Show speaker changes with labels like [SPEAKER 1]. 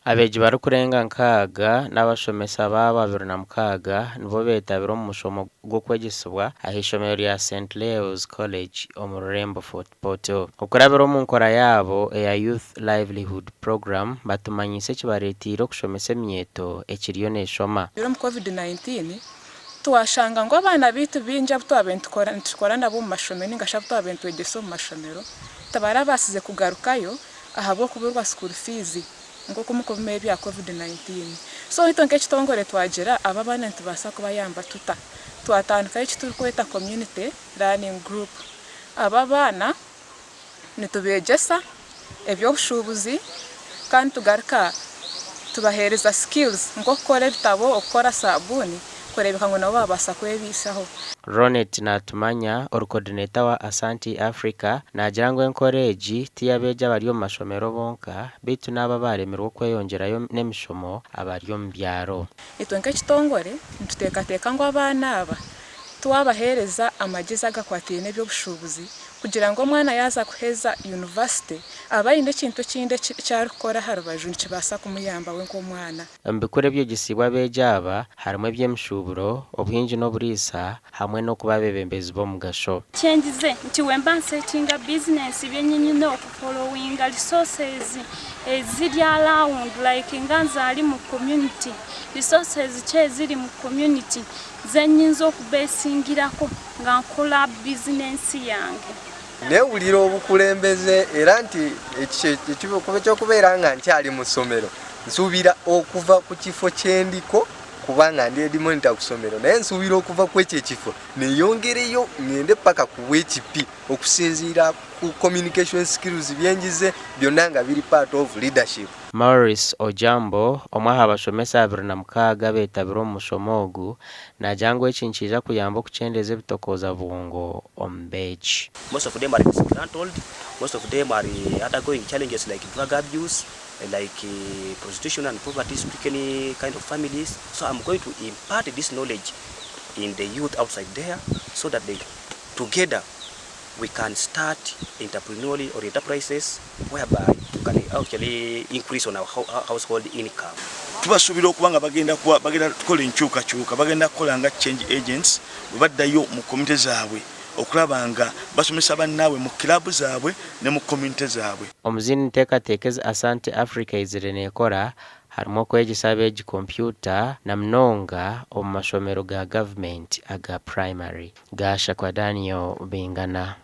[SPEAKER 1] Abeegi barikurenga nkaaga n'abashomesa baabo 26 nibo beetabire omu mushomo gw'okwegyesibwa ah'eishomero rya St Leo's College omu rurembo Fort Portal. Okurabira omu nkora yaabo eya Youth Livelihood Program batumanyiise ekibareeteire okushomesa eminyeeto ekiriyo neeshoma.
[SPEAKER 2] Omu Covid 19, twashanga ngu abaana baitu baingi abu twabaire nitukora nabo omu mashomero ninga shi abu twabaire nitwegyesa omu mashomero tibarabaasize kugarukayo ahabw'okuburwa school fees. Nk'oku mukubimanya ebya Covid 19. So itwe nk'ekitongore twagira aba abaana nitubaasa kubayamba tuta? Twatandikaho eki turikweta community learning group. Aba abaana nitubeegyesa eby'obushuubuzi kandi tugaruka tubaheereza skills nk'okukora ebitabo, okukora saabuuni kureebeka ngu nabo baabaasa kwebaisaho.
[SPEAKER 1] Ronet Natumanya, ori coordinator wa Asante Africa, naagira ngu enkora egi ti y'abeegi abari omu mashomero bonka beitu n'abo abaaremirwe okweyongyerayo n'emishomo abari omu byaro.
[SPEAKER 2] Itwe nk'ekitongore nituteekateeka ngu abaana aba twabaheereza amagyezi agakwataine n'eby'obushuubuzi kugira ngu omwana yaaza kuheeza yunivasite abe aine ekintu ekindi eki arikukora aha rubaju nikibaasa kumuyamba we nk'omwana.
[SPEAKER 1] Omu bikuru ebyegyesiibwe abeegi aba harimu eby'emishuuburo, obuhingi n'oburiisa hamwe n'okuba abeebembezi b'omugasho.
[SPEAKER 3] Kyengize nti wemba nsetinga bizinensi byenyini nyine okufolowinga resources eziri around like nga nze ari mu community resources ki eziri mu community zenyinza okubesingirako nga nkora bizinensi yange.
[SPEAKER 4] Newulira obukulembeze era nti ekyokubeera nga nkyali mu ssomero nsuubira okuva ku kifo kyendiko kubanga ndi head monitor ku ssomero naye nsuubira okuva ku ekyo ekifo neyongereyo ngende paka ku bw'HP okusinziira ku communication skills byenjize byonna nga biri part of leadership.
[SPEAKER 1] Maurice Ojambo, omwe aha bashomesa 26 abeetabire omu mushomo ogu, naagira ngu eki nikiija kuyamba okukyendeeza ebitokooza bwongo omu beegi.
[SPEAKER 5] Most of them are disgruntled, most of them are undergoing challenges like drug abuse, like prostitution and poverty stricken kind of families. So I'm going to impart this knowledge in the youth outside there so that they together we can start entrepreneurial or enterprises whereby we can actually increase on our household income.
[SPEAKER 6] Tubasuubira okuba nga bagenda kuba bagenda kukola enkyukakyuka, bagenda kukola nga change agents bwe baddayo mu community zaabwe okulaba nga basomesa bannaabwe mu club zaabwe ne mu community zaabwe.
[SPEAKER 1] Omu zindi nteekateeka ezi Asante Africa eizire neekora harimu okwegyesa abeegi kompyuta na munonga omu mashomero ga gavumenti aga purayimari. Gashakwa Daniel Bingana.